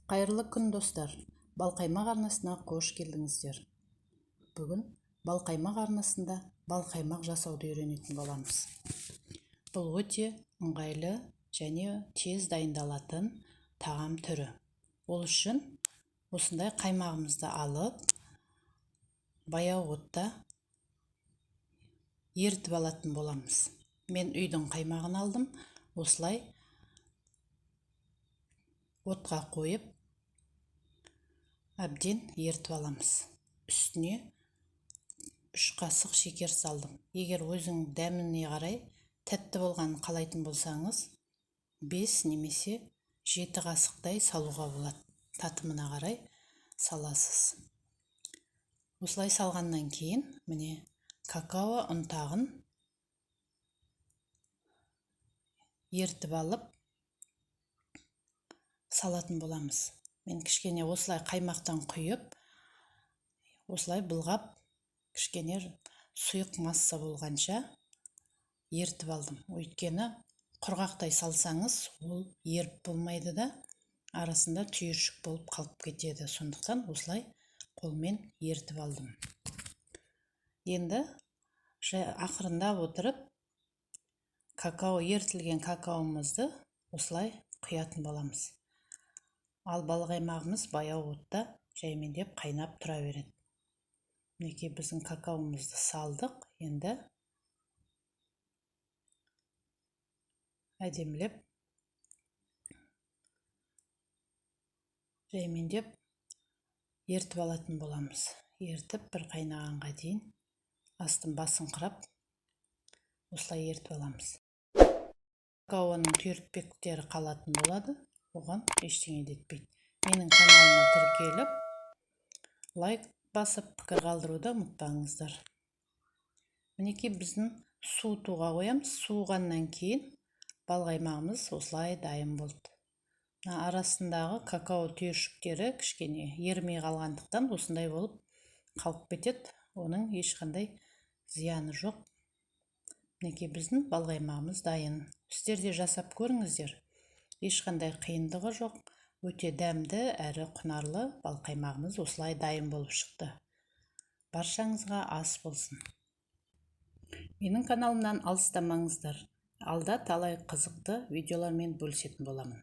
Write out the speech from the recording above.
Қайырлы күн, достар! Балқаймақ арнасына қош келдіңіздер. Бүгін Балқаймақ арнасында балқаймақ жасауды үйренетін боламыз. Бұл өте ыңғайлы және тез дайындалатын тағам түрі. Ол үшін осындай қаймағымызды алып, баяу отта ерітіп алатын боламыз. Мен үйдің қаймағын алдым. Осылай отқа қойып, әбден ерітіп аламыз. Үстіне 3 қасық шекер салдым. Егер өзің дәміне қарай тәтті болғанын қалайтын болсаңыз, 5 немесе 7 қасықтай салуға болады. Татымына қарай саласыз. Осылай салғаннан кейін міне какао ұнтағын ерітіп алып салатын боламыз. Мен кішкене осылай қаймақтан құйып, осылай былғап, кішкене сұйық масса болғанша ерітіп алдым. Өйткені құрғақтай салсаңыз, ол еріп болмайды да, арасында түйіршік болып қалып кетеді. Сондықтан осылай қолмен ерітіп алдым. Енді ақырындап отырып, ерітілген какаомызды осылай құятын боламыз. Ал балқаймағымыз баяу отта жаймендеп қайнап тұра береді. Мінекей біздің какаомызды салдық. Енді әдемілеп жаймендеп ерітіп алатын боламыз. Ерітіп бір қайнағанға дейін астын басыңқырап осылай ерітіп аламыз. Какаоның түйіртпектері қалатын болады. Оған ештеңе етпейді. Менің каналыма тіркеліп, лайк басып, пікір қалдыруды ұмытпаңыздар. Мінекей біздің суытуға қоямыз. Суығаннан кейін балқаймағымыз осылай дайын болды. Мына арасындағы какао түйіршіктері кішкене ерімей қалғандықтан осындай болып қалып кетеді. Оның ешқандай зияны жоқ. Мінекей біздің балқаймағымыз дайын. Сіздер де жасап көріңіздер. Ешқандай қиындығы жоқ, өте дәмді әрі құнарлы балқаймағымыз осылай дайын болып шықты. Баршаңызға ас болсын. Менің каналымнан алыстамаңыздар. Алда талай қызықты видеолармен бөлісетін боламын.